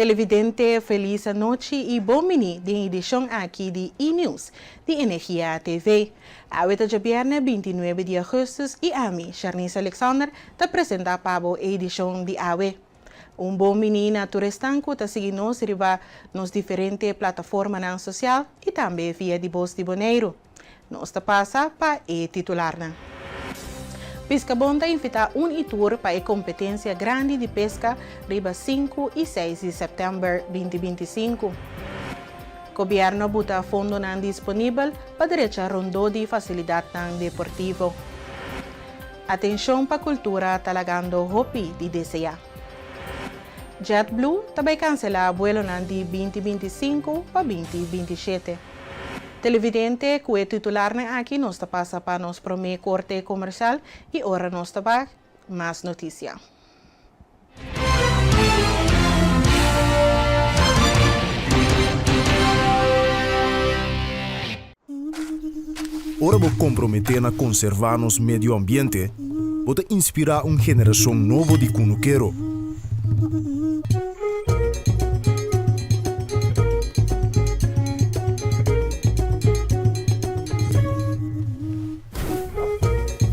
Televidente felis anochi y bon bini den edicion aki di E-News di Energia TV. Awe ta djabierne 29 di augustus y ami, Sharnice Alexander, ta presenta pa bo e edicion di awe. Un bon bini na tur esnan cu ta sigui nos riba nos diferente plataformanan social y tambe via di Bos di Boneiru. Nos ta pasa pa e titularnan. Piskabon ta invitá un i tur pa e kompetensia grandi di peska riba sinku i seis di sèptèmber 2025. Gobièrnu a buta fondonan disponibel pa drecha rondó di fasilidatnan deportivo. Atenshon pa kultura ta lagando hopi di deseá. JetBlue ta bai kanselá buelonan di 2025 pa 2027. Televidente, ku e titularnan aki nos ta pasa pa nos promé korte komersial i ora nos ta bak, mas notisia. Ora bo komprometé na konservá nos medio ambiente, bo ta inspirá un generashon nobo di kunukero.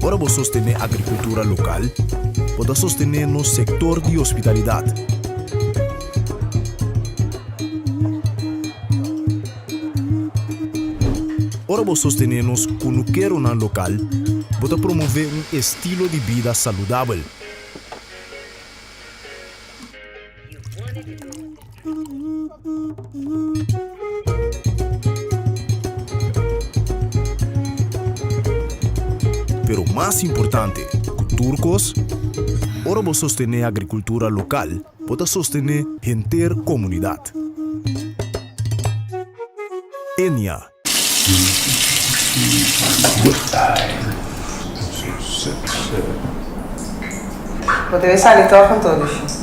Ora bo sostené agrikultura lokal, bo ta sostené nos sektor di hospitalidat. Ora bo sostené nos kunukeronan lokal, bo ta promové un estilo di bida saludabel. Pero mas importante ku tur kos, ora bo sostené agrikultura lokal, bo ta sostené henter komunidat. Enia. Bo debe sali tòg anto, Lushi.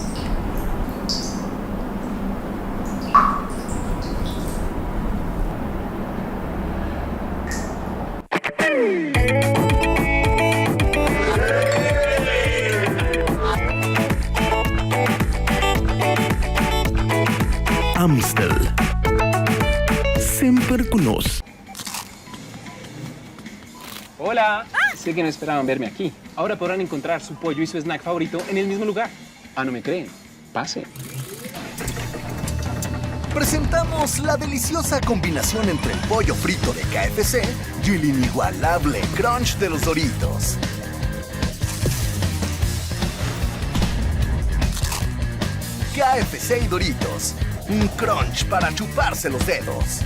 Amstel. Semper cu nos. Hola! Sé que no esperaban verme aquí. Ahora podrán encontrar su pollo y su snack favorito en el mismo lugar. Ah, no me creen? Pase. Presentamos la deliciosa combinación entre el pollo frito de KFC y el inigualable crunch de los Doritos. KFC y Doritos, un crunch para chuparse los dedos.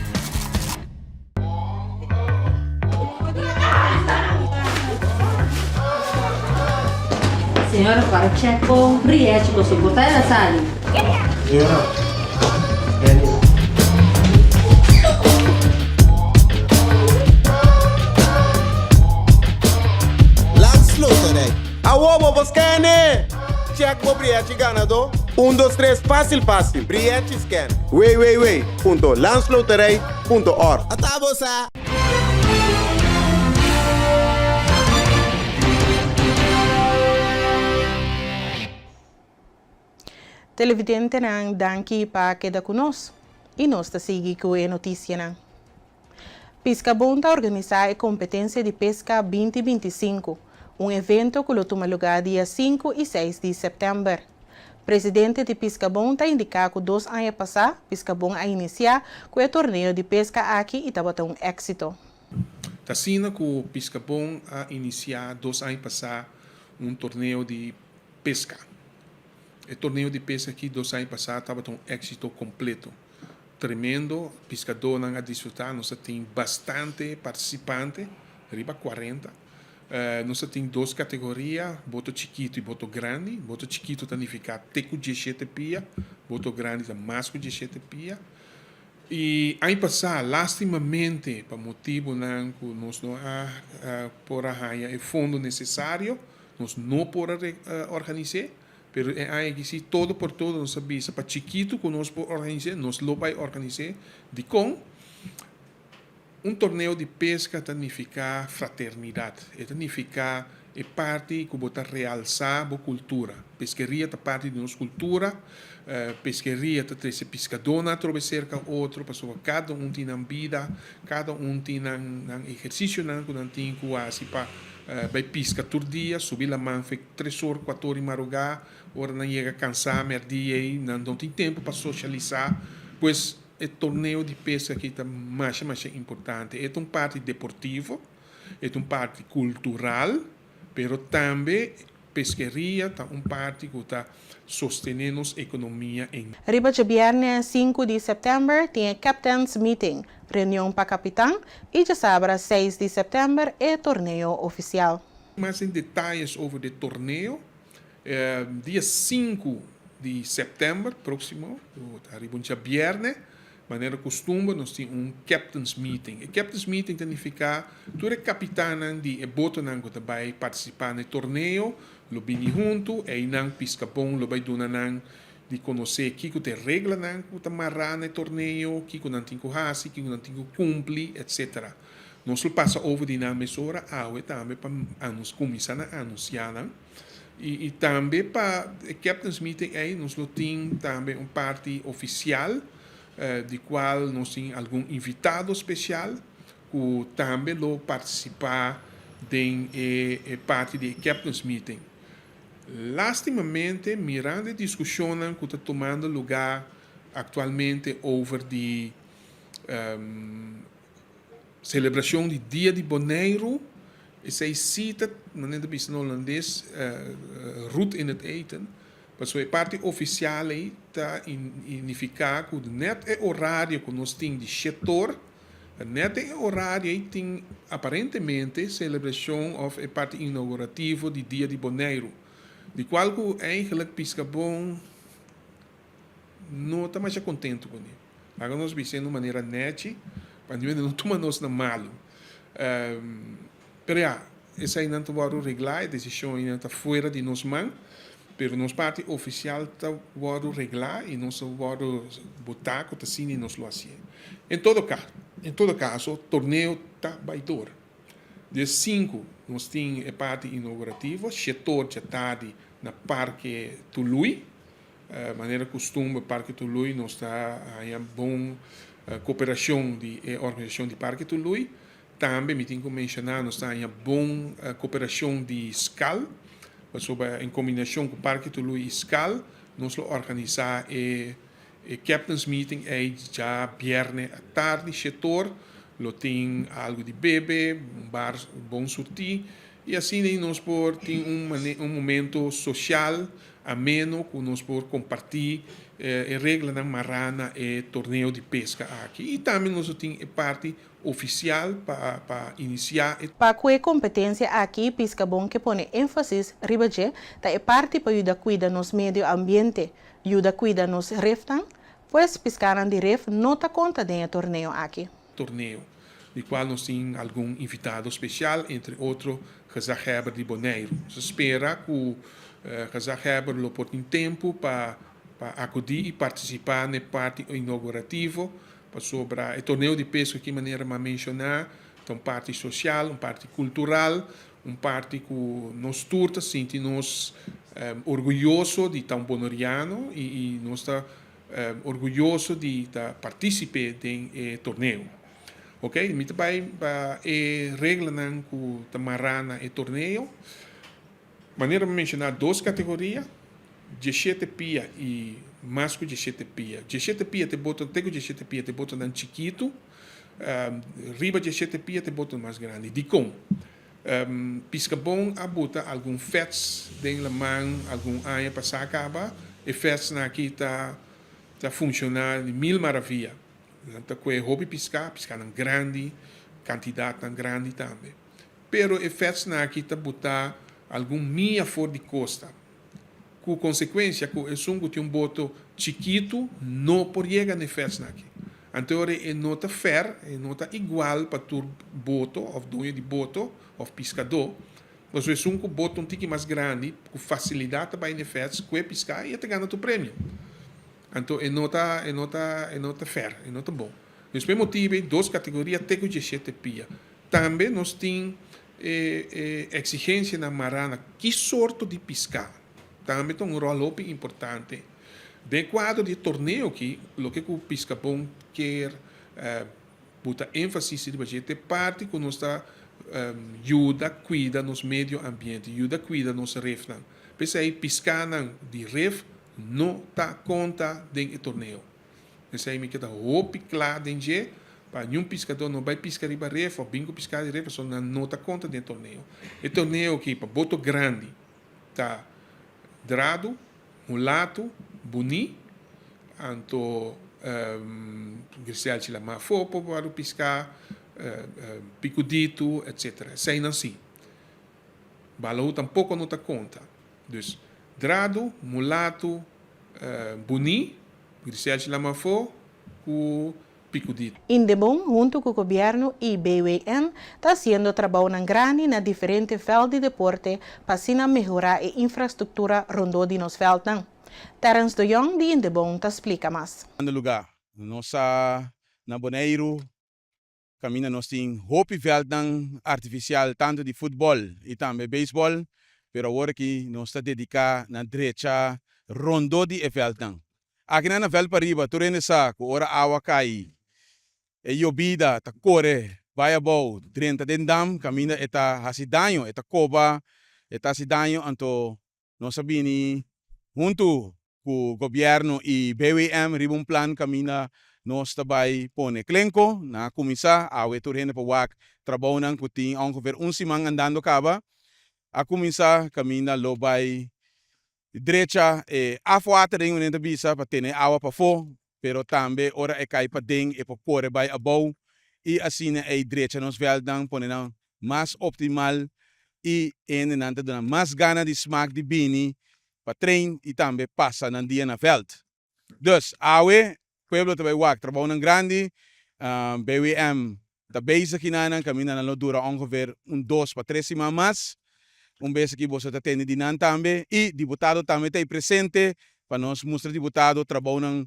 Señora para check bo rièchi bo soporta el a sali. Señora, Benny. Landsloterij. Awo bo por scan-e! Check bo brièchi ganadó. Un dos tres fásil fásil. Brièchi scan. www.landsloterij. Punto org. Ata bo sa! Televidentenan danki pa keda ku nos i nos ta sigui ku e notisianan. Piskabon ta organisá e kompetensia di peska 2025, un evento ku lo tuma lugá dia 5 i 6 di sèptèmber. Presidente di Piskabon ta indiká ku dos aña pasá Piskabon a inisiá ku e torneo di peska aki i tabata un éksito. Ta asina ku Piskabon a inisiá dos aña pasá un torneo di peska. E torneo di peska aki dos aña pasá tabata un éksito kompleto. Tremendo, piskadónan a disfrutá, nos a tin bastante partisipante, riba kuarenta. Nos ta tin dos kategoria, boto chikitu i boto grandi. Boto chikitu ta nifiká te ku diesshete pia, boto grandi ta mas ku diesshete pia. I aña pasá, lástimamente, pa motibunan ku nos no a por a haña e fondo nesesario, nos no por a organis'é. Pero e aña aki sí, todo por todo nos a bisa pa chikitu ku nos por organis'é, nos lo bai organis'é. Dikon? Un torneo di pesca ta nifica fraternidad, e ta nifica e parti ku bo ta realsá bo kultura. Peskeria ta parti di nos kultura, peskeria ta trese piskadónan atrobe serka otro pasobra kada un tin nan bida, kada un tin nan nan ehersisionan ku nan tin ku hasi pa bai piska tur dia, subi laman fe tres or, kuater or di marugá, ora nan yega kansá mèrdia ei nan no tin tempu pa sosialisá. Pues e torneo di peska aki ta masha masha importante. E ta un parti deportivo. E ta un parti kultural, pero tambe peskeria ta un parti ku ta sostené nos ekonomia en. Riba djabièrnè sinku di sèptèmber tin e Captain's Meeting, reunion pa kapitan, i djasabra seis di sèptèmber e torneo ofisial. Mas en detayes over di e torneo, dia sinku di sèptèmber próksimo, ku ta riba un djabièrnè, Manera kustumber nos tin un Captain's Meeting. E Captain's Meeting ta nifiká tur e kapitannan di e botonan ku ta bai partisipá na e torneo lo bini huntu, einan Piskabon lo bai duna nan di konosé kiko ta e reglanan ku ta mará na e torneo, kiko nan tin ku hasi, kiko nan tin ku kumpli, etsetera. Nos lo pasa over di nan mesora awe tambe pa kuminsá na anunsiá nan. I tambe pa e Captain's Meeting ei nos lo tin tambe un parti ofisial di kual nos tin algun invitado spesial ku tambe lo partisipá den e parti di e Captain's Meeting. Lastimamente mirando e diskushonnan ku ta tumando lugá aktualmente over di Selebrashon di Dia di Boneiru, esei sí ta, manera ta bisa na holandes, roet in het eten. Pasobra e parti ofisial ei ta nifiká ku nèt e orario ku nos tin di shetor, nèt e orario ei tin aparentemente selebrashon òf e parti inougurativo di Dia di Boneiru, di kual ku eigentlik Piskabon no ta masha kontentu kuné. Laga nos bis'é na un manera nèchi pa niun hende no tuma nos na malu. Pero ya, eseinan ta wòrdu reglá, e desishon einan ta fuera di nos man, pero nos parti ofisial ta wòrdu reglá i nos ta wòrdu botá ku ta asina i nos lo hasié. En todo ka, en todo kaso, torneo ta bai dor. Dia sinku nos tin e parti inougurativo, shetor djatardi na Parke Tului. Manera kustumber Parke Tului nos ta haña bon koperashon di e organisashon di Parke Tului. Tambe mi tin ku menshoná nos ta haña bon koperashon di skal, pasobra en kombinashon ku Parke Tului i skal nos lo organisá e Captain's Meeting ei djabièrnè atardi shetor. Lo tin algu di bebe, un bar bon surtí i asina nos por tin un momento sosial ameno ku nos por kompartí e reglanan mará na e torneo di peska aki i tambe nos lo tin e parti ofisial pa pa inisiá e. Pa ku e kompetensia aki Piskabon ke pone énfasis riba dje ta e parti pa yuda kuida nos medio ambiente, yuda kuida nos refnan, pues piskanan di ref no ta konta den e torneo aki. Torneo, di kual nos tin algun invitado spesial, entre otro gezaghebber di Boneiru. Nos ta spera ku gezaghebber lo por tin tempu pa pa akudí i partisipá na e parti inougurativo, pasobra e torneo di peso ki manera mi a menshoná ta un parti sosial, un parti kultural, un parti ku nos tur ta sinti nos orguyoso di ta un boneriano i nos ta Orguyoso di ta participe den e torneo. Ok, mi ta bai pa e reglanan cu ta mara na e torneo. Manera mi menciona dos categoria, dieshete pia y mas cu dieshete pia. Dieshete pia ta e boto, te cu dieshete pia ta e botonan chikitu, riba dieshete pia ta e botonan mas grandi. Dicon? Piscabon a buta algun fets den laman algun aña pasá kaba. E fetsnan aki ta ta funshoná di mil maravia. Nan ta kue hopi piská, piskanan grandi, kantidatnan grandi tambe. Pero e fetsnan aki ta butá algun mia for di kosta, ku konsekuensia ku esun ku tin un boto chikitu no por yega na e fetsnan aki. Anto ora e no ta fair, e no ta igual pa tur boto of doño di boto of piskadó, pasobra esun ku boto un tiki mas grandi ku fasilidat ta bai na e fets ku e piská i e ta gana tur premio. Anto e no ta e no ta e no ta fair, e no ta bon. Despues motibu ei dos kategoria te ku dieshete pia. Tambe nos tin. E e eksigensianan mará na ki sorto di piská tambe ta un ròl hopi importante. Den kuadro di e torneo aki, loke ku Piskabon kier buta énfasis riba dje ta e parti ku nos ta yuda kuida nos medio ambiente, yuda kuida nos refnan. P'esei piskanan di ref no ta konta den e torneo. Esei mi ke ta hopi kla den dje pa niun piskadó no bai piska riba ref òf bin ku piská di ref pasobra nan no ta konta den e torneo. E torneo aki pa boto grandi ta dradu, mulatu, buní, anto griselchi lamá afó por wòrdu piská, pikuditu etsetera. Eseinan si. Balou tampoko no ta konta. Dus dradu, mulatu, buní, griselchi lama afó ku pikudito. Indebon huntu ku gobièrnu i BWM ta hasiendo trabounan grandi na diferente vèlt di deporte pa asina mehorá e infrastruktura rondó di nos vèltnan. Terrence de Jong di Indebon ta splika mas. Lugá. Nos sa na Boneiru Kaminda nos tin hopi vèltnan artifisial tantu di futbòl i tambe beisbòl, pero awor aki nos ta dediká na drecha rondó di e vèltnan. Akinan na vèlt pariba tur hende sa ku ora awa kai e yobida ta kore bai abou drenta den dam kaminda e ta hasi daño, e ta koba, e ta hasi daño anto Nos a bini huntu ku gobièrnu i BWM riba un plan kaminda nos ta bai pone klenko. Nan a kuminsá awe tur hende pa wak trabounan ku tin ongeveer un siman andando kaba. A kuminsá kaminda lo bai drecha e afwatering, manera nan ta bisa, pa tene awa pafó, pero tambe ora e kai paden e por kore bai abou i asina ei drecha nos vèldnan pone nan mas optimal i hendenan ta duna mas gana di smak di bini pa train i tambe pasa nan dia na vèlt. Dus, awe pueblo ta bai wak trabounan grandi, BWM Ta bezig kinanan kaminda nan lo dura ongeveer un dos pa tres siman mas. Un bes aki boso ta tende di nan tambe i diputado tambe ta ei presente pa nos mustra diputado trabounan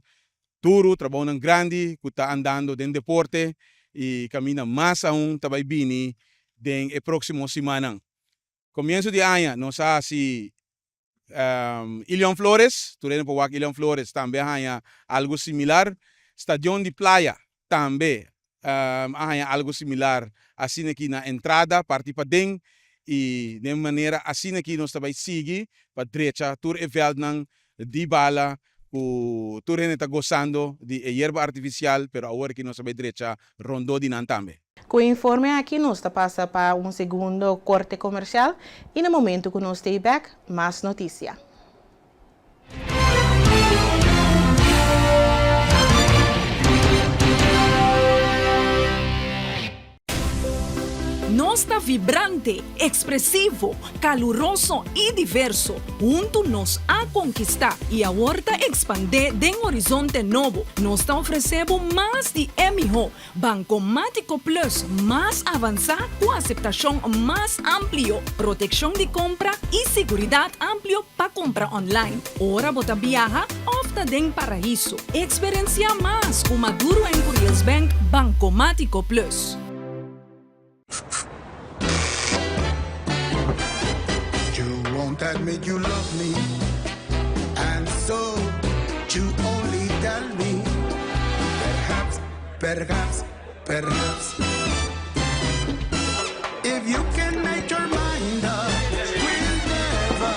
duru, trabounan grandi ku ta andando den deporte i kaminda mas aun ta bai bini den e proksimo simannan. Komienso di aña nos a hasi Ilion Flores, tur hende por wak Ilion Flores tambe a haña algu similar. Stadion di Playa tambe a haña algu similar asina aki na entrada parti paden i den manera asina aki nos ta bai sigui pa drecha tur e vèldnan di bala ku tur hende ta gosando di e yerba artifisial pero awor aki nos ta bai drecha rondó di nan tambe. Ku e informe aki nos ta pasa pa un segundo korte komersial i na momentu ku nos stay bek, mas notisia. Nos ta vibrante, ekspresivo, kaluroso i diverso. Huntu nos a konkistá i awor ta ekspandé den horizonte nobo. Nos ta ofresé bo mas di e mihó. Bankomátiko Plus mas avansá ku aseptashon mas amplio, protekshon di kompra i siguridat amplio pa kompra online, ora bo ta biaha òf ta den paraiso. Eksperensiá mas ku Maduro en Curiels Bank Bankomátiko Plus. You won't admit you love me And so you only tell me Perhaps, perhaps, perhaps If you can make your mind up We'll never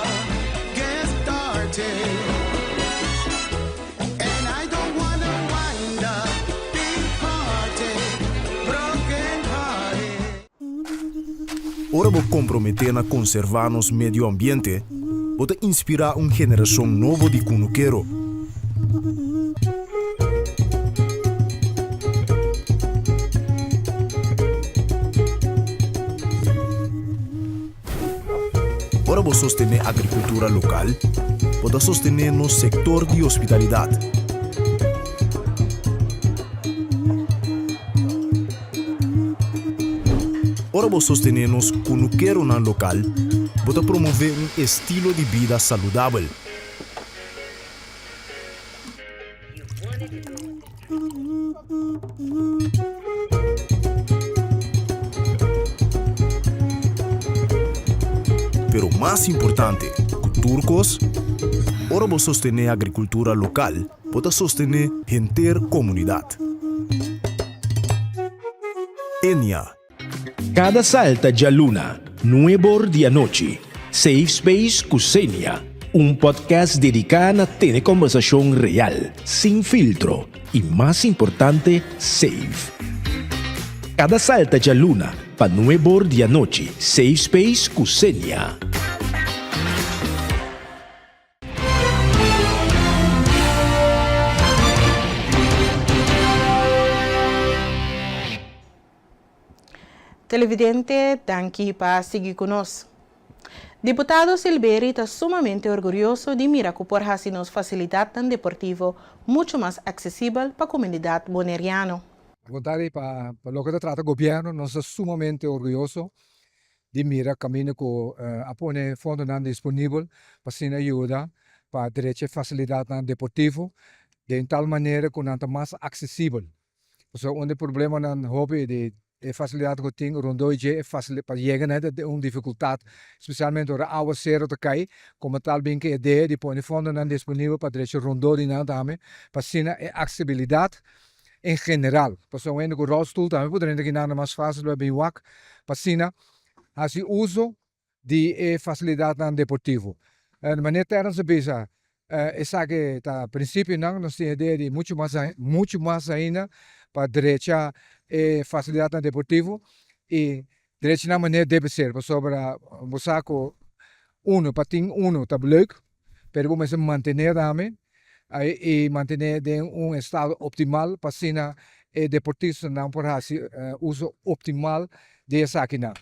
get started And I don't wanna wind up Big party, broken hearted Ora bo komprometé na konservá nos medio ambiente, bo ta inspirá un generashon nobo di kunukero. Ora bo sostené agrikultura lokal, bo ta sostené nos sektor di hospitalidat. Ora bo sostené nos kunukeronan lokal, bo ta promové un estilo di bida saludabel. Pero mas importante ku tur kos, ora bo sostené agrikultura lokal, bo ta sostené henter komunidat. Enia. Kada salta djaluna, nuebor di anochi, Safe Space ku Xenia, un podcast dediká na tene kòmbersashon real, sin filtro i mas importante, safe. Kada salta djaluna pa nuebor di anochi, Safe Space ku Xenia. Televidente, danki pa sigui ku nos. Diputado Silberie ta sumamente orgurioso di mira ku por hasi nos fasilidatnan deportivo muchu mas aksesibel pa komunidat boneriano. Al kontrario, pa loke ta trata gobièrnu nos ta sumamente orguyoso di mira kaminda ku a pone fondonan disponibel pa asina yuda pa drecha e fasilidatnan deportivo den tal manera ku nan ta mas aksesibel. Pasobra un di e problemanan hopi di e fasilidat ku tin rondó dje e fasilidat pa yega na e ta un difikultat, spesialmente ora awasero ta kai, komo tal bin ku e idea di pone fondonan disponibel pa drecha rondó di nan tambe pa asina e aksesibilidat en general, pasobra un hende ku rolstoel tambe por drenta kinan mas fásil lo a bin wak pa asina hasi uso di e fasilidatnan deportivo. Manera Terence a bisa, esaki ta prinsipionan, nos tin idea di muchu mas muchu mas ainda pa drecha e fasilidatnan deportivo i drecha nan manera debe ser, pasobra bo sa ku uno pa tin uno ta leuk, pero bo mester mantené tambe i mantené den un estado optimal pa asina e deportistanan por hasi uso optimal di esakinan.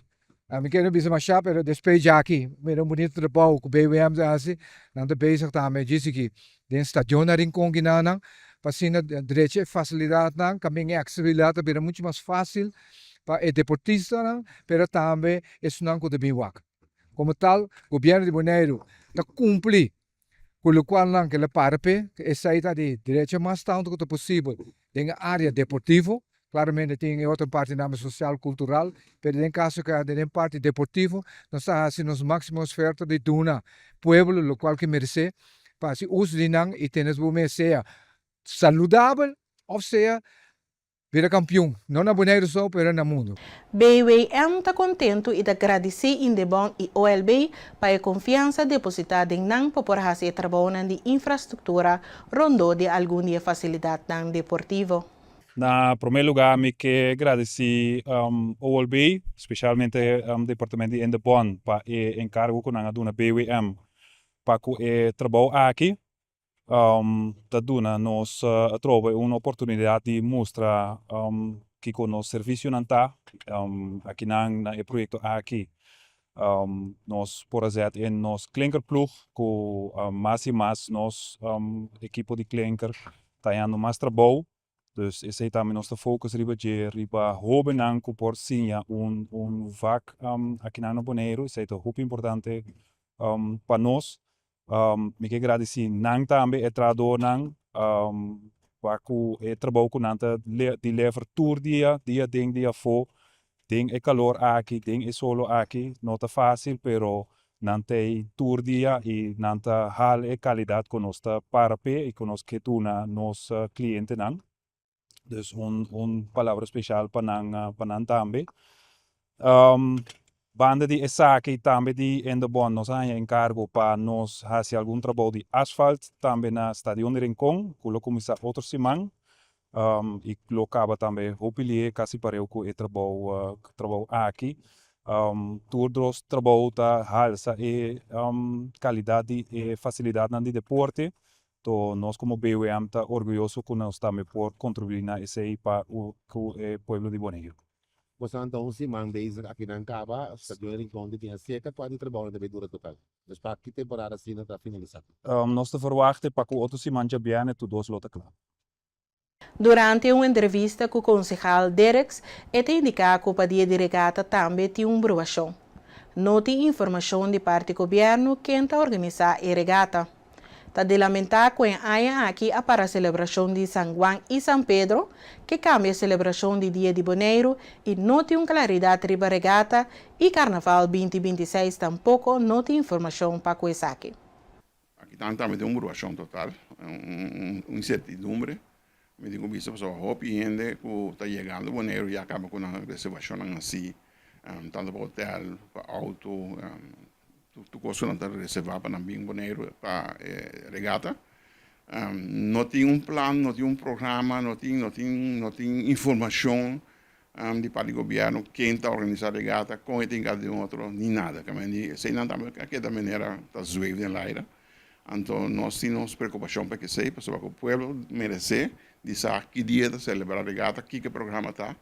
Mi kere bisa mashá pero despues djaki mira un bunito trabou ku BWM ta hasi, nan ta bezig tambe djis aki den stadion na Rincon kinanan pa asina drecha e fasilidatnan, kaminda e aksesibilidat ta bira muchu mas fásil pa e deportistanan pero tambe esunnan ku ta bin wak. Komo tal, gobièrnu di Boneiru ta kumpli ku lokual nan ke la para p'e, esei ta di drecha mas tantu ku ta posibel den e área deportivo. Klaramente tin e otro partinan sosial, kultural, pero den kaso ku den parti deportivo nos ta hasi nos máksimo esfuerto di duna pueblo lokual ke meresé pa hasi uso di nan i tene bo mes sea saludabel òf sea Bira kampion, no na Boneiru so, pero na mundu. BWM ta kontentu i ta gradisí Indebon i OLB pa e konfiansa depositá den nan pa por hasi e trabounan di infrastruktura rondó di algun di e fasilidatnan deportivo. Na promé lugá mi ke gradisí OLB, spesialmente departamento di Indebon pa e enkargo ku nan a duna BWM pa ku e trabou aki. ta duna nos atrobe un oportunidat di mustra kiko nos servisionan ta. Akinan na e proyekto aki nos por a zet in nos klinkerploeg ku mas i mas nos ekipo di klinker ta hañando mas trabou. Dus esei tambe nos ta focus riba dje, riba hobennan ku por siña un un vak akinan na Boneiru. Esei ta hopi importante pa nos. Mi ke gradisí nan tambe, e trahadornan, pa ku e trabou ku nan ta deliver tur dia, dia aden dia afó, den e kalor aki, den e solo aki. No ta fásil, pero nan ta ei tur dia i nan ta hal e kalidat ku nos ta para p'e i ku nos ke duna nos klientenan. Dus un un palabra special pa nan pa nan tambe. Banda di esaki tambe di Indebon nos a haña enkargo pa nos hasi algun trabou di asfalt tambe na Stadion di Rincon ku lo kuminsá otro siman i lo kaba tambe hopi lihe kasi pareu ku e trabou trabou aki. Tur dos trabou ta halsa e kalidat di e fasilidatnan di deporte To nos komo BWM ta orguyoso ku nos tambe por kontribuí na esei pa ku e pueblo di Boneiru. Bosonan ta un siman bezig akinan kaba, Stadion e Rincon di Piña Seca, kua di trabounan ta bay dura total? Dus pa ki temporada asina ta finalisá? Nos ta verwachta pa ku otro siman djabièrnè tur dos lo ta kla. Durante un entrevista ku konsehal Derks, e ta indiká ku pa dia di regata tambe tin un bruashon. No tin informashon di parti gobièrnu ken ta organisá e regata. Ta di lamentá ku e aña aki a para selebrashon di San Juan i San Pedro, ke kambia selebrashon di Dia di Boneiru i no tin un klaridat riba regata i Karnaval 2026 tampoko no tin informashon pa ku esaki. Aki tan tambe tin un bruashon total, un insertidumbre. Mi tin ku bisa pasobra hopi hende ku ta yegando Boneiru ya kaba ku nan reservashonnan hasi, tantu pa hotel, pa outo, tur kos ku nan ta reservá pa nan bin Boneiru pa e regata. No tin un plan, no tin un programa, no tin no tin no tin informashon di parti di gobièrnu ken ta organisá regata, kon e tin ka den otro, ni nada. Eseinan tambe a keda manera ta zweef den laira. Anto nos tin nos preokupashon pa esei, pasobra ku pueblo meresé di sa ki dia ta selebrá regata, kiko e programa ta,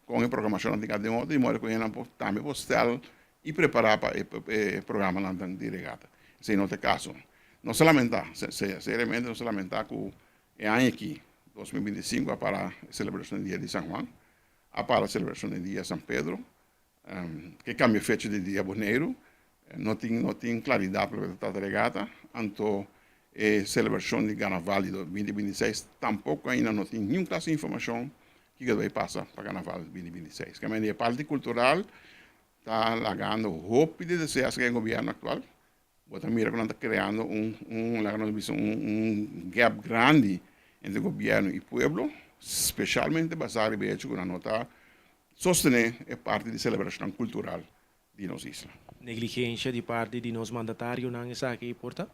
kon e programashonnan tin ka den otro, di modo ku hendenan por tambe por stèl i prepará pa e programanan di regata. Esei no ta e kaso. Nos ta lamentá, seriamente nos ta lamentá ku e aña aki, 2025, a para e selebrashon di dia di San Juan, a para e selebrashon di dia San Pedro, Ke kambia fecha di dia Boneiru, no tin no tin klaridat pa loke ta trata regata, anto e selebrashon di Karnaval di 2026 tampoko ainda no tin niun klas di informashon kiko ta bai pasa pa Karnaval 2026. Kamba di e parti kultural ta lagando hopi di desea aserka e gobièrnu aktual. Bo ta mira ku nan ta kreando un un laga nos bisa un un gap grandi entre gobièrnu i pueblo, speshalmente basá riba e hecho ku nan no ta sostené e parti di selebrashonnan kultural di nos isla. Negligensha di parti di nos mandatarionan esaki por ta?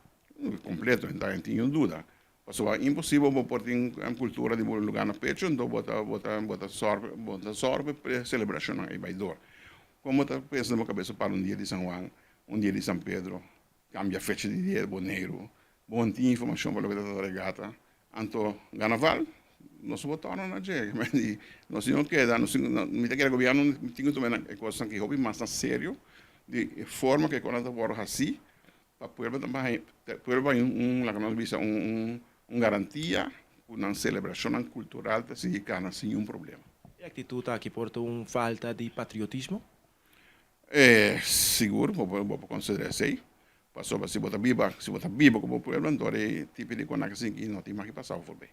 Kompleto, no ta tin niun duda. Pasobra imposibel bo por tin kultura di bo lugá na pecho, anto bo ta bo ta bo ta sòrg bo ta sòrg pa e selebrashonnan ei bai dor. Kon bo ta pensa den bo kabesa para un dia di San Juan, un dia di San Pedro, kambia fecha di dia di Boneiru, bo no tin informashon pa loke ta trata regata, anto Carnaval nos no por torna na dje, nos tin ku keda, mi ta kere gobièrnu tin ku tuma e kosnan aki hopi mas na serio di e forma ku e kosnan ta wòrdu hasi pa pueblo ta haña, pueblo haña un laga nos bisa un garantia ku nan selebrashonnan kultural ta sigui kana sin niun problema. E aktitut aki por ta un falta di patriotismo? E sigur bo por bo por konsidera esei, pasobra si bo ta biba si bo ta biba ku bo pueblo anto e tipo di konak asinki no tin mas ki pasa voorbij.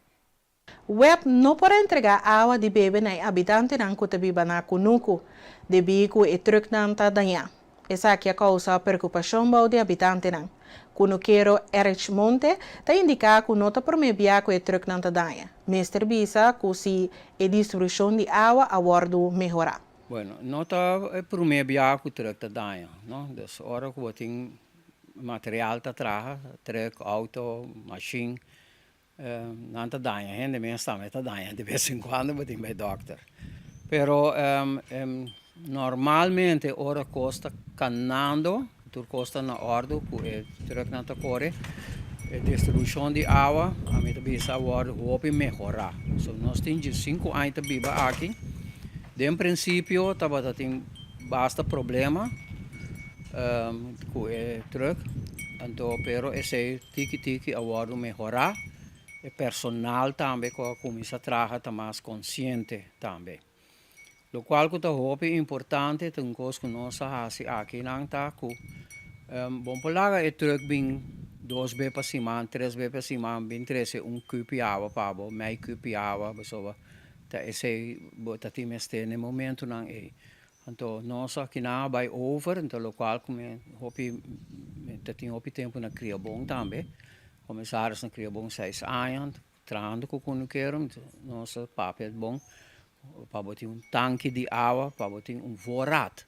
Web no por entregá awa di bebe na e abitantenan ku ta biba na Kunuku, debí ku e trùknan ta dañá. Esaki a kousa preokupashon bou di abitantenan. Kunukero Erich Monte ta indiká ku no ta promé bia ku e trùknan ta daña. Mester bisa ku si e distribushon di awa a wòrdu mehorá. Bueno, no ta e promé bia ku trùk ta daña, no. Dus ora ku bo tin material ta traha, trùk, outo, mashin, nan ta daña. Hende mes tambe ta daña de bes en kuando bo tin bai dòkter. Pero normalmente ora kos ta kanando, tur kos ta na òrdu ku e trùknan ta kore, e distribushon di awa ami ta bisa a wòrdu hopi mehorá. So nos tin diesinku aña ta biba aki. Den prinsipio tabata tin basta problema ku e trùk, anto pero esei tiki tiki a wòrdu mehorá. E personal tambe ku a kuminsá traha ta mas konsiente tambe. Lokual ku ta hopi importante ta un kos ku nos a hasi akinan ta ku bo por laga e trùk bin dos be pa siman, tres be pa siman bin trese un kupi awa pa bo, mei kupi awa pasobra ta esei bo ta tin mester na e momentunan ei. Anto nos akinan a bai over, anto lokual ku mi hopi mi ta tin hopi tempu na Kriabon tambe, komisaris na Kriabon seis aña. Trahando ku kunukero nos a papia bon pa bo tin un tanki di awa, pa bo tin un voorraad.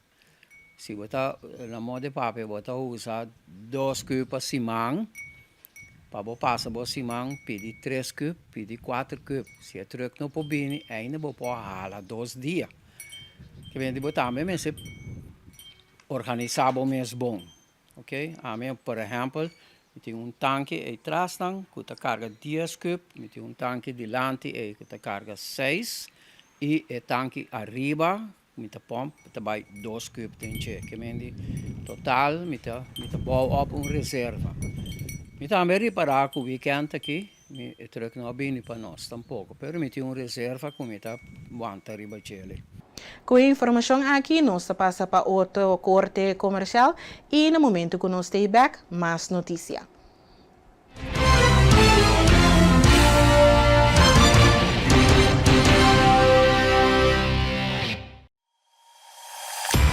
Si bo ta na modo di papia bo ta usa dos kub pa siman, pa bo pasa bo siman pidi tres kub, pidi kuater kub. Si e trùk no por bini ainda bo por hala dos dia. Kibende bo tambe mester organisa bo mes bon. Ok, ami por ehèmpel mi tin un tanki ei trasnan ku ta karga dies kub, mi tin un tanki dilanti ei ku ta karga seis i e tanki ariba mi ta pòmp ta bai dos kub den dje. Ke men di total mi ta mi ta bou òp un reserva. Mi tambe ripará ku wikènt aki mi e trùk no a bini pa nos tampoko, pero mi tin un reserva ku mi ta wanta riba djele. Ku e informashon aki nos ta pasa pa otro korte komersial i na momentu ku nos ta ei bèk mas notisia.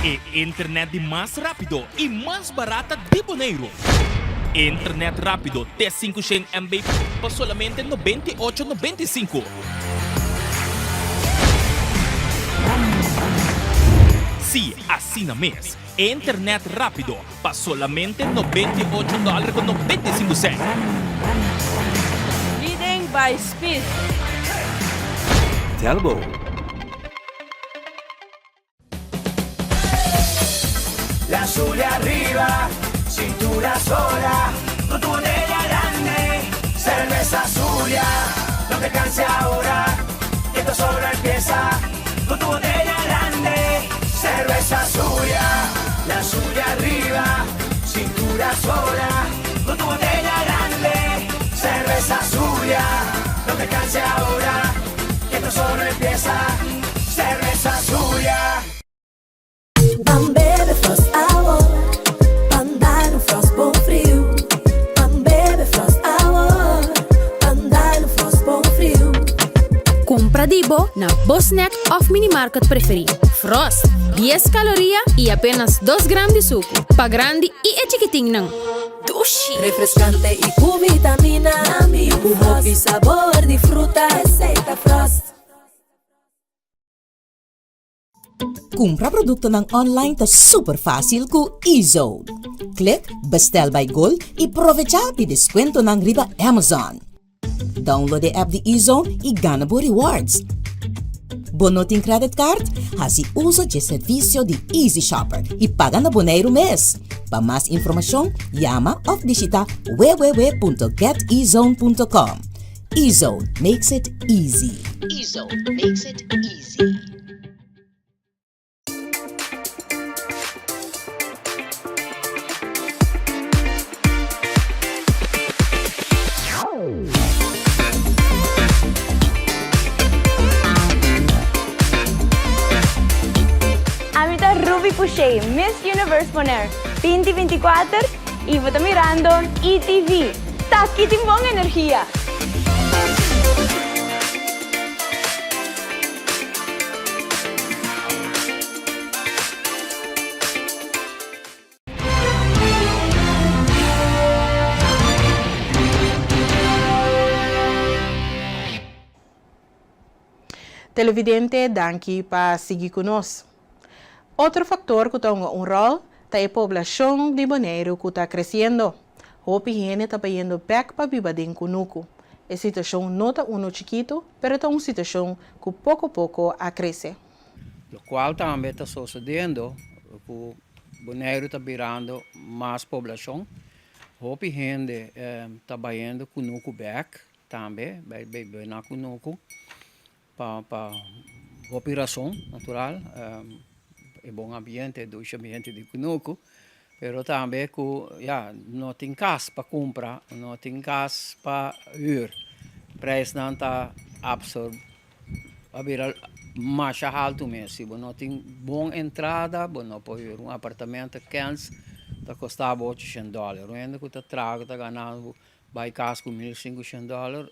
E internet di mas rápido i mas barata di Boneiru. Internet rápido te 500 MB pa solamente 98 95. Sí, asina mes. Internet rápido pa solamente 98 dòler ku 95 sènt. Leading by speed. Telbo. La Zulia arriba, cintura sola, con tu botella grande, cerveza Zulia, no te canses ahora, que esto solo empieza, con tu botella grande, cerveza Zulia, la Zulia arriba, cintura sola, con tu botella grande, cerveza Zulia, no te canses ahora, que esto solo empieza, cerveza Zulia. Ban bebe Frost awor, ban dal un Frost bon friu. Ban bebe Frost awor, ban dal un Frost bon friu. Kumpra di bo na bo snack òf minimarket preferí. Frost, dies kaloria i apenas dos gram di suku. Pa grandi i e chikitinnan. Dushi! Refreskante i ku vitamina. Ku hopi sabor di fruta. Esei ta Frost. Kumpra produktonan online ta super fásil ku eZone. Klik Bestel by Gold i provechá di deskuentonan riba Amazon. Download e app di eZone i gana bo rewards. Bo no tin credit card? Hasi uso dje servisio di Easy Shopper i paga na Boneiru mes. Pa mas informashon, yama òf bishitá www.getezone.com. Ezone makes it easy. Ezone makes it easy. Ami ta Ruby Pouchet, Miss Universe Bonaire 2024 y bo ta mirando ETV. T'aki tin bon energia! Televidente danki pa sigui ku nos. Otro faktor ku ta hunga un ròl ta e poblashon di Boneiru ku ta kresiendo. Hopi hende ta bayendo bèk pa biba den kunuku. E situashon no ta unu chikitu, pero ta un situashon ku poko poko a krese. Lokual tambe ta sosediendo ku Boneiru ta birando mas poblashon. Hopi hende ta bayendo kunuku bèk tambe, bai bai na kunuku pa pa hopi rason natural. E bon ambiente, e dushi ambiente di kunuku, pero tambe ku ya no tin kas pa kumpra, no tin kas pa hür. Prijsnan ta absor a bira masha haltu mes. Si bo no tin bon entrada bo no por hür. Un apartamento kens ta kosta bo ocho shen dòler. Un hende ku ta traha ku ta gana bai kas ku 1500 dòler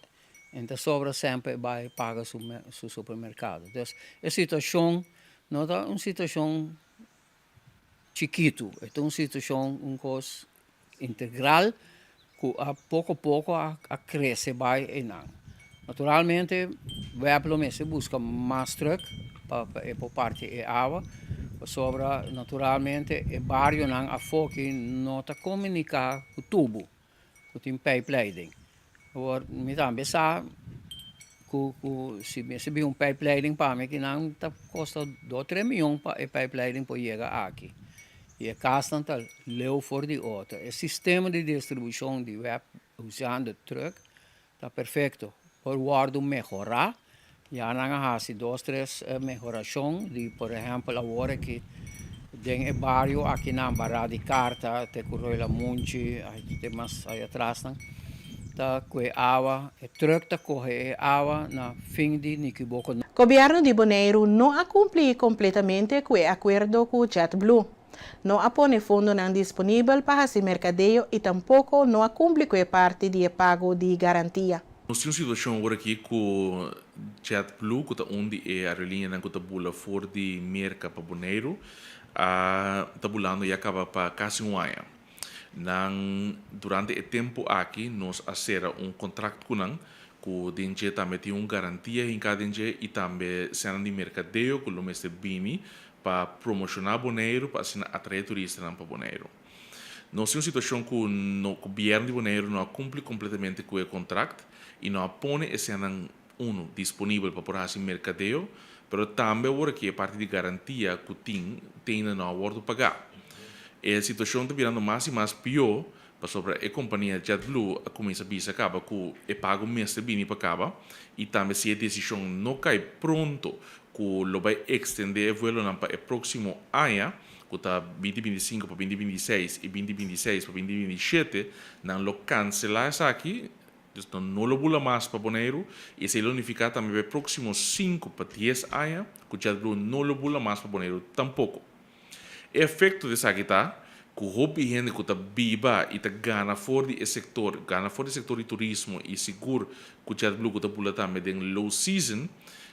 en ta sobra semper e bai paga su su supermerkado. Dus e situashon no ta un situashon chikitu, e ta un situashon un kos integral ku a poko poko a a krese bai einan. Naturalmente web lo mester buska mas trùk pa pa e por parti e awa pasobra naturalmente e barionan afó aki no ta komuniká ku tubu. ku tin pijpleiding. Awor mi tambe sa ku ku si mester bin un pijpleiding pa mi kinan ta kosta dos tres miyon pa e pijpleiding por yega aki. I e kasnan ta leu for di otro. E sistema di distribushon di web usando trùk Ta perfecto. Por wordo mehora. Ya nan a haci dos tres mehoracion di por ehempel awor aki den e bario aki nan Barra di Carta te cu Roy Lamunchi te mas ay atras nan ta cu e awa e truck ta coge e awa na fin di Nikiboko. Gobierno di Boneiru no a cumpli completamente cu e acuerdo cu JetBlue. No a pone fondonan disponibel pa hasi merkadeo i tampoko no a kumpli ku e parti di e pago di garantia. Nos tin un situashon awor aki ku JetBlue ku ta un di e aerolíneanan ku ta bula for di Merka pa Boneiru a ta bulando ya kaba pa kasi un aña. Nan durante e tempu aki nos a sera un kontrakt ku nan ku den dje tambe tin un garantia hinká den dje i tambe sènan di merkadeo ku lo mester bini pa promoshoná Boneiru pa asina atraé turistanan pa Boneiru. Nos tin un situashon ku no gobièrnu di Boneiru no a kumpli kompletamente ku e kontrakt i no a pone e sènan unu disponibel pa por hasi merkadeo, pero tambe awor aki e parti di garantia ku tin te ainda no a wòrdu pagá. E situashon ta birando mas i mas pió pasobra e kompania JetBlue a kuminsá bisa kaba ku e pago mester bini pa kaba i tambe si e desishon no kai pronto ku lo bai ekstendé e vuelonan pa e próksimo aña, ku ta 2025 pa 2026 i 2026 pa 2027, nan lo kanselá esaki, dus nan no lo bula mas pa Boneiru, i esei lo nifiká tambe pa e próksimo sinku pa dies aña ku JetBlue no lo bula mas pa Boneiru tampoko. E efekto di esaki ta ku hopi hende ku ta biba i ta gana for di e sektor, gana for di e sektor di turismo i sigur ku JetBlue ku ta bula tambe den low season,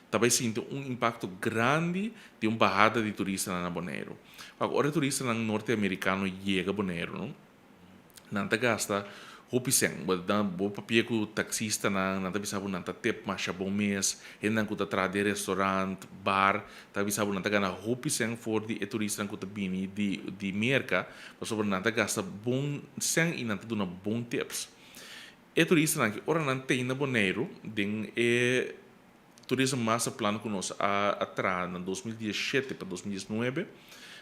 ta bai sinti un impakto grandi di un bahada di turistanan na Boneiru. Wak, ora e turistanan norteamerikano yega Boneiru, no, Nan ta gasta hopi sèn. Bo ta bo papia ku taksistanan, nan ta bisa bo nan ta tip masha bon mes. Hendenan ku ta traha den restaurant, bar, ta bisa bo nan ta gana hopi sèn for di e turistanan ku ta bini di di Merka, pasobra nan ta gasta bon sèn i nan ta duna bon tips. E turistanan aki ora nan tei na Boneiru den e Tourism Master Plan ku nos a traha na 2017 pa 2019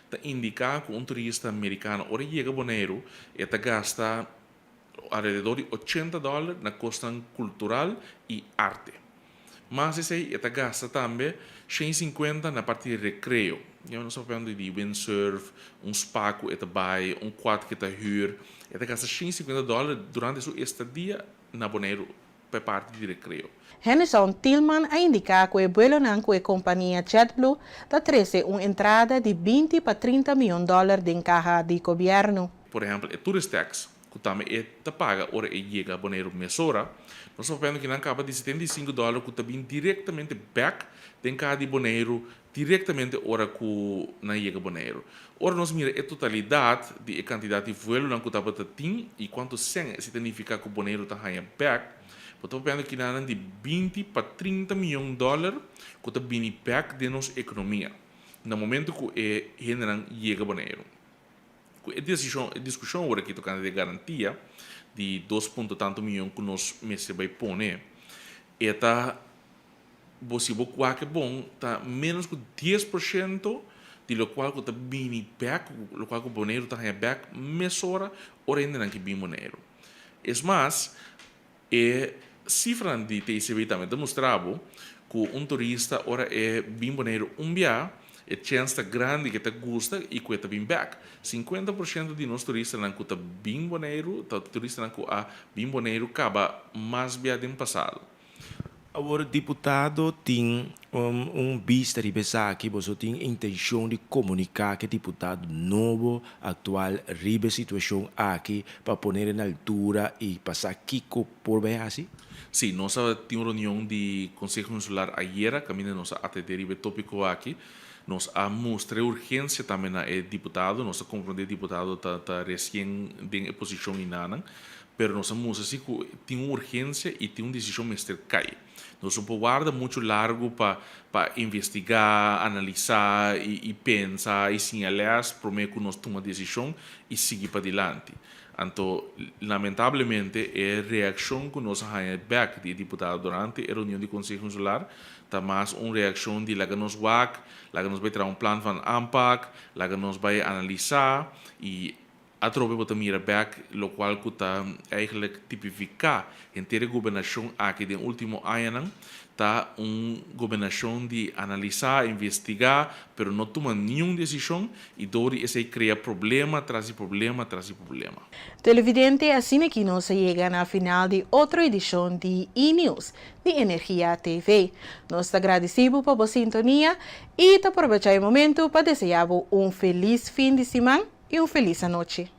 ta indiká ku un turista merikano ora e yega Boneiru e ta gasta alrededor di 80 dòler na kosnan kultural i arte. Mas esei e ta gasta tambe 150 na parti di rekreo. Ya nos ta papiando di windsurf, un spa ku e ta bai, un quad ku e ta hür. E ta gasta 150 dòler durante su estadia na Boneiru. pa e parti di rekreo. Henderson Thielman a indiká ku e buelonan ku e kompania JetBlue ta trese un entrada di 20 pa 30 mion dòler den kaha di gobièrnu. Por ehèmpel e tourist tax ku tambe e ta paga ora e yega Boneiru mesora, nos ta papiando ki nan kaba di 75 dòler ku ta bin direktamente bèk den kaha di Boneiru direktamente ora ku nan yega Boneiru. Ora nos mira e totalidat di e kantidat di vuelonan ku tabata tin i kuantu sèn esei ta nifiká ku Boneiru ta haña bèk, bo ta papiando kinanan di 20 pa 30 mion dòler ku ta bini bèk den nos ekonomia na momentu ku e hendenan yega Boneiru. Ku e desishon, e diskushon awor aki tokante di e garantia di dos punto tantu mion ku nos mester bai pone, e ta Bo si bo wak e bon ta menos ku 10% di lokual ku ta bini bek, lokual ku Boneiru ta haña bek mesora ora hendenan ke bin Boneiru. Es mas, e sifranan di TCB tambe ta mustra bo ku un turista ora e bin Boneiru un bia, e chèns ta grandi ku e ta gusta i ku e ta bin bek. 50% di nos turistanan ku ta bin Boneiru ta turistanan ku a bin Boneiru kaba mas bia den pasado. Awor diputado tin un bista riba esaki, boso tin intencion di comunica cu e diputado nobo actual riba e situacion aki pa poner na altura y pa sa kico por bay haci? Sí, nos a tin un reunion di Conseho Insular ayera caminda nos a atende riba e topico aki. Nos a mustra e urgencia tambe na e diputado, nos a comprende e diputado ta recien den e posicion inanan, Pero nos a mustra si ku tin un urgensia i tin un desishon mester kai. Nos no por warda muchu largu pa pa investigá, analisá i i pensa i siña lès promé ku nos tuma desishon i sigui padilanti. Anto, lamentablemente e reakshon ku nos a haña bèk di e diputado durante e reunion di Konseho Insular ta mas un reakshon di laga nos wak, laga nos bai traha un plan van aanpak, laga nos bai analisá i Atrobe bo ta mira bek lokual ku ta eigenlijk tipifiká henter e gobernashon aki den último añanan, ta un gobernashon di analisá, investigá, pero no tuma niun desishon i dor di esei krea problema tras di problema tras di problema. Televidente, asina ki nos a yega na final di otro edishon di E-News di Energia TV. Nos ta gradisí bo pa bo sintonia i ta probechá e momentu pa deseá bo un felis fin di siman. I un felis anochi.